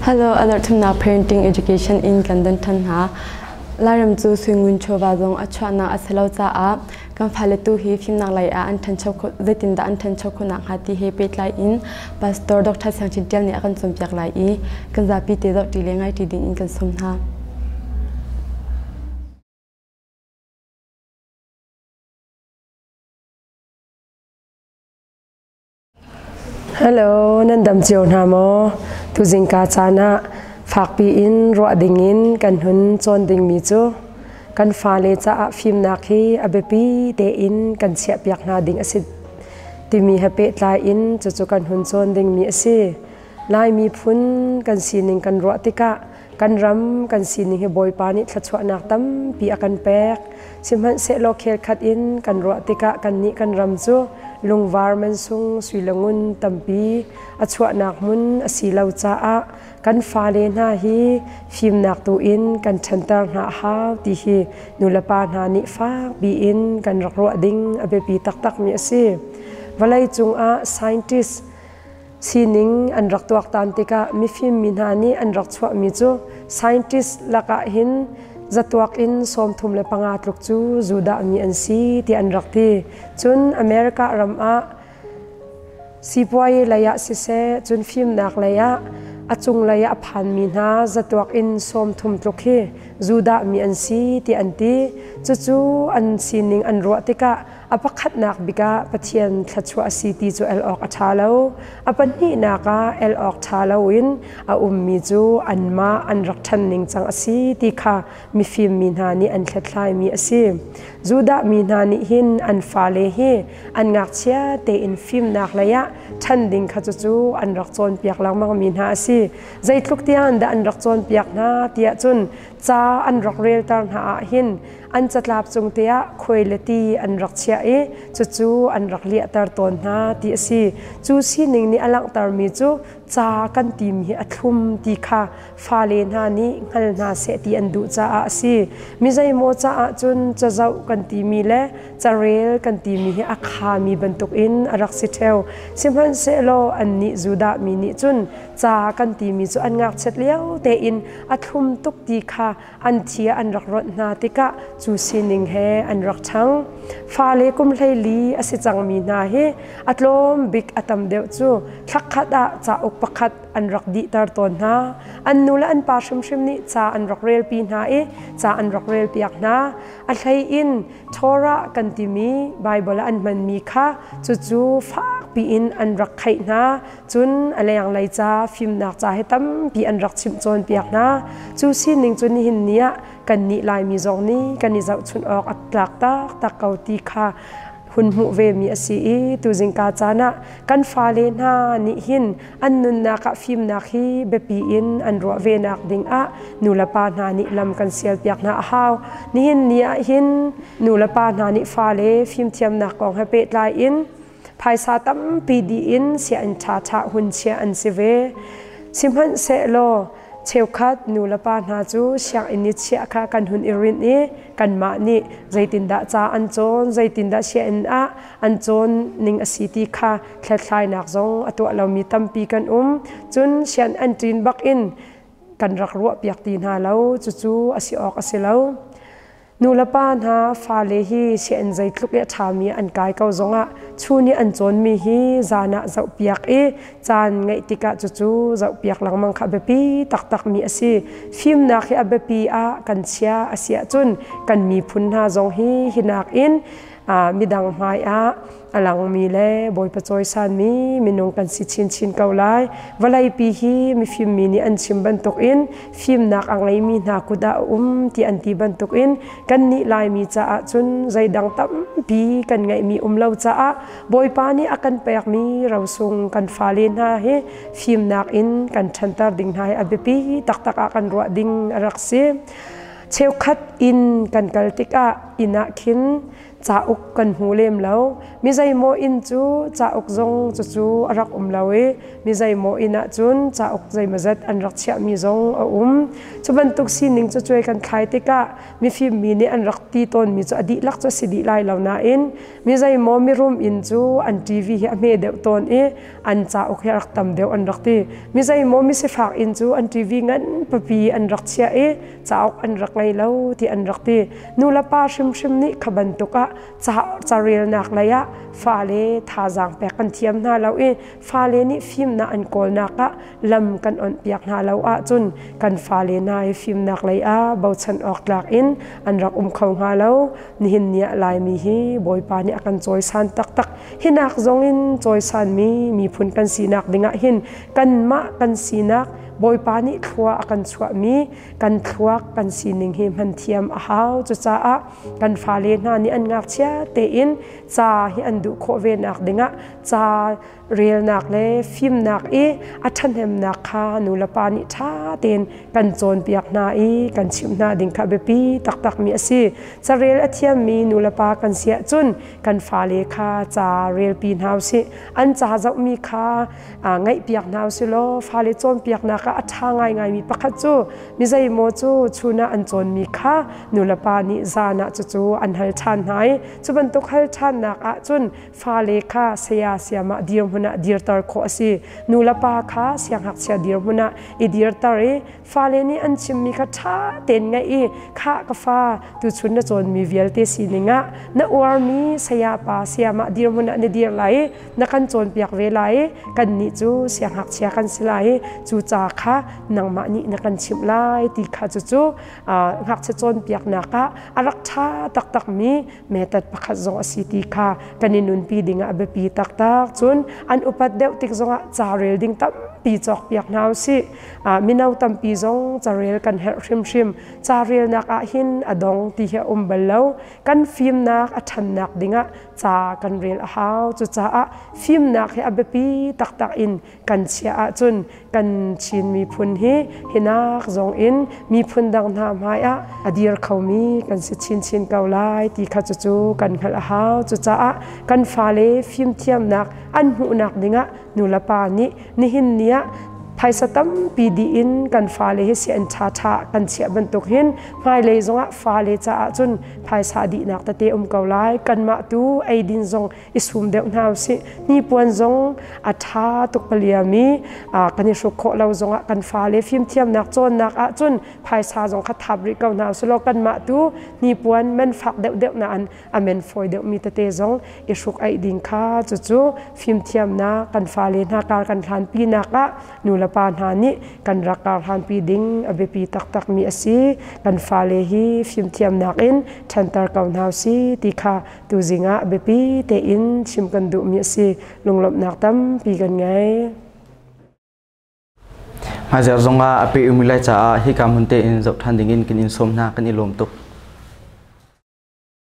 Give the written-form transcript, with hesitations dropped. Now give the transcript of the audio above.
Hello, alert thumnak parenting education in kan don than hna. Lairam cu suingun chawva zong a chuahnak a si lo caah kan fale tu hi fimnak lei ah an ṭhancho zeitindah an ṭhancho khawh nakhnga ti he pehtlai in Pastor Dr. Siang Chin Tial nih a kan cawnpiak lai i kan zapi te zohṭi le ngaiṭi ding in kan sawm hna. Hello, nan dam cio hna maw? Tuzingka caan ah fakpi in ruah dingin kan hun cawn dingmi cu kan fale caah fimnak hi a biapi tein kan chiahpiak hna ding a si timi he pehtlai in cucu kan hun cawn dingmi a si. Lai miphun kan sining kan ruah tikah kan ram kan sining hi Bawipa nih thluachuahnak tampi a kan pek. Sihmanhsehlaw khelkhat in kan ruah tikah kannih kan ram cu lungvar mansung sui le ngun tampi a chuahnak hmun a si lo caah kan fale hna hi fimnak tu in kan ṭhanter hna a hau ti hi nulepa hna nih fakpi in kan rak ruah ding a biapi taktakmi a si. Vawlei cungah scientist sining an rak tuaktan tikah mifim mi hna nih an rak chuahmi cu scientist lakah hin zatuak in 35 tluk cu Judah mi an si ti an rak ti. Cun America ram ah sipuai lei ah siseh cun fimnak lei ah a cung lei ah a phanmi hna zatuak in 30 tluk hi Judah mi an si ti an ti. Cucu an sining an ruah tikah A pakhatnak bik ah Pathian thluachuah a si ti cu el awk a ṭha lo. A pahnihnak ah el awk ṭha loin a ummi cu anmah an rak ṭhan ning cang a si ti kha mifim mi hna nih an hlathlaimi a si. Judah mi hna nih hin an fale hi an ngakchia tein fimnak lei ah ṭhan ding kha cucu an rak cawnpiak lengmangmi hna a si. Zeitluk tiang dah an rak cawnpiak hna tiah cun ca an rak relter hna ah hin an catlap cung te ah khuai le ti an rak chiah i cucu an rak liahter tawn hna ti a si. Cu sining nih a langhtermi cu ca kan timi hi a thlum ti kha fale hna nih hngal hna seh ti an duh caah a si. Mi zeimaw caah cun cazoh kan timi le carel kan timi hi a khami bantukin a rak si ṭheo. Sihmanhsehlaw annih Judah mi nih cun ca kan timi cu an ngakchiat lio tein a thlum tuk ti kha an thi an rak ronh hna tikah cu sining he an rak ṭhang. Fale kum 14 a si cangmi hna hi a tlawm bik a tam deuh cu thlakhat ah cauk pakhat an rak dihter tawn hna. An nu le an pa hrimhrim nih ca an rak relpi hna i ca an rak relpiak hna. A hlei in Torah kan timi Baibal an hmanmi kha cucu fakpi in an rak kheih hna. Cun a lenglei ca fimnak ca he tampi an rak chimh cawnpiak hna. Cu sining cu nihin ni ah kannih Laimi zong nih kan i zohchunh awk a tlak taktak ko ti kha hun hmuh ve mi a si i tuzingka caan ah kan fale hna nih hin an nunnak ah fimnak hi biapi in an ruah ve nak ding ah nulepa hna nih lam kan sialpiak hna a hau. Nihin ni ah hin nulepa hna nih fale fimthiamnak kong he pehtlai in Phaisa tampi dih in sianginn ṭhaṭha hun chiah an si ve. Sihmanhsehlaw cheukhat nu le pa hna cu sianginn i chiah kha kan hun i rinh i kanmah nih zeitindah ca an cawn, zeitindah sianginn ah an cawn ning a si ti kha hlathlainak zong a tuah lomi tampi kan um. Cun sianginn an ṭin bak in kan rak ruahpiak ti hna lo. Cucu a si awk a si lo. Nulepa hna fale hi sianginn zeitluk i a ṭhami an kai ko zongah chun i an cawnmi hi zan ah zohpiak i caan ngeih tikah cucu zohpiak lengmang kha a biapi taktakmi a si. Fimnak hi a biapi ah kan chia a si ahcun kan miphun hna zong hi hi nakin midang hmai ah a langmi le Bawipa cawisanmi minung kan si chinchin ko lai. Vawleipi hi mifimmi nih an chim bantukin fimnak a ngeimi hna kut ah a um ti an ti bantukin kannih Laimi caah cun zeidang tampi kan ngeihmi um lo caah Bawipa nih a kan pekmi rosung kan fale hna hi fimnak in kan ṭhanter ding hna hi a biapi taktak ah kan ruah ding a rak si. Cheukhat inn kan kal tikah inn ah khin Cauk kan hmu lem lo. Mi zeimaw inn cu cauk zong cucu a rak um lo i mi zeimaw inn ah cun cauk zeimawzat an rak chiahmi zong a um. Cu bantuk sining cu cuai kan thlai tikah mifim mi nih an rak ti tawnmi cu a dihlak cu a si dih lai lo nain mi zeimaw mirum inn cu an TV hi a hme deuh tawn i an cauk hi a rak tam deuh an rak ti. Mi zeimaw misifak inn cu an TV ngan papi an rak chiah i cauk an rak ngei lo ti an rak ti. Nu le pa hrimhrim nih kha bantuk ah carelnak lei ah fale thazaang pek kan thiam hna lo i fale nih fimnak an kawlnak ah lam kan onhpiak hna lo ahcun kan fale hna hi fimnak lei ah bochan awk tlak in an rak um kho hnga lo. Nihin ni ah Laimi hi Bawipa nih a kan cawisan taktak. Hinak zong in cawisanmi miphun kan sinak dingah hin kanmah kan sinak Bawipa nih thlua a kan chuahmi kan thluak kan sining hi hman thiam a hau. Cucaah kan fale hna nih an ngakchia tein ca hi an duh khawh ve nak dingah ca relnak le fimnak i a ṭhahnemnak kha nulepa nih ṭha tein kan cawnpiak hna i kan chimh hna ding kha biapi taktakmi a si. Carel a thiammi nulepa kan si ahcun kan fale kha ca relpi hna usih. An ca zohmi kha ngaihpiak hna usih law fale cawnpiaknak ah a ṭha ngaingaimi pakhat cu mi zeimaw cu chun ah an cawnmi kha nulepa nih zan ah cucu an hal ṭhan hna i cu bantuk hal ṭhannak ah cun fale kha saya sayamah dirhmun ah dirter khawh a si. Nulepa kha siangngakchia dirhmun ah i dirter i fale nih an chimmi kha ṭha tein ngaih i khah ka fa tuchun na cawnmi vialte sining ah na uarmi sayapa sayamah dirhmun ah na dir lai i na kan cawnpiak ve lai i kannih cu siangngakchia kan si lai i cu ca kha nangmah nih na kan chimh lai ti kha cucu ngakchia cawnpiaknak ah a rak ṭha taktakmi method pakhat zong a si ti kha kan i nunpi ding ah a biapi taktak. Cun an upat deuh tik zongah ca rel ding tampi cawkpiak hna usih. Mino tampi zong carel kan herh hrimhrim. Ca relnak ah hin a dong ti hi a um bal lo. Kan fimnak a ṭhannak dingah ca kan rel a hau. Cucaah fimnak hi a biapi taktak in kan chiah ahcun kan Chin miphun hi hinak zong in miphun dang hna hmai ah a dir khomi kan si chinchin ko lai ti kha cucu kan hngalh a hau. Cucaah kan fale fimthiamnak an hmuhnak dingah nulepa nih nihin ni ah phaisa tampi dih in kan fale hi si an ṭhaṭha kan chiah bantuk hin hmailei zongah fale caah cun phaisa dihnak tete um ko lai. Kanmah tu eidin zong i sum deuh hna usih. Hnipuan zong a ṭha tuk paliami kan i hruk khawh lo zongah kan fale fimthiamnak cawnnak ah cun phaisa zong kha thap rih ko hna usih law kanmah tu hnipuan man fak deuhdeuh nain a men fawi deuhmi tete zong i hruk aih ding kha cucu fimthiamnak kan fale hna kar kan hlanpi nak ah nulepa hna nih kan rak kar hlanpi ding a biapi taktakmi a si. Kan fale hi fimthiamnak in ṭhanter ko hna usih ti kha tuzing ah biapi tein chim kan duhmi a si. Lunglawmhnak tampi kan ngei. Hmaizarh zongah a pe umi lai caah hika hmun tein zoh ṭhan dingin kan in sawm hna. Kan i lawm tuk.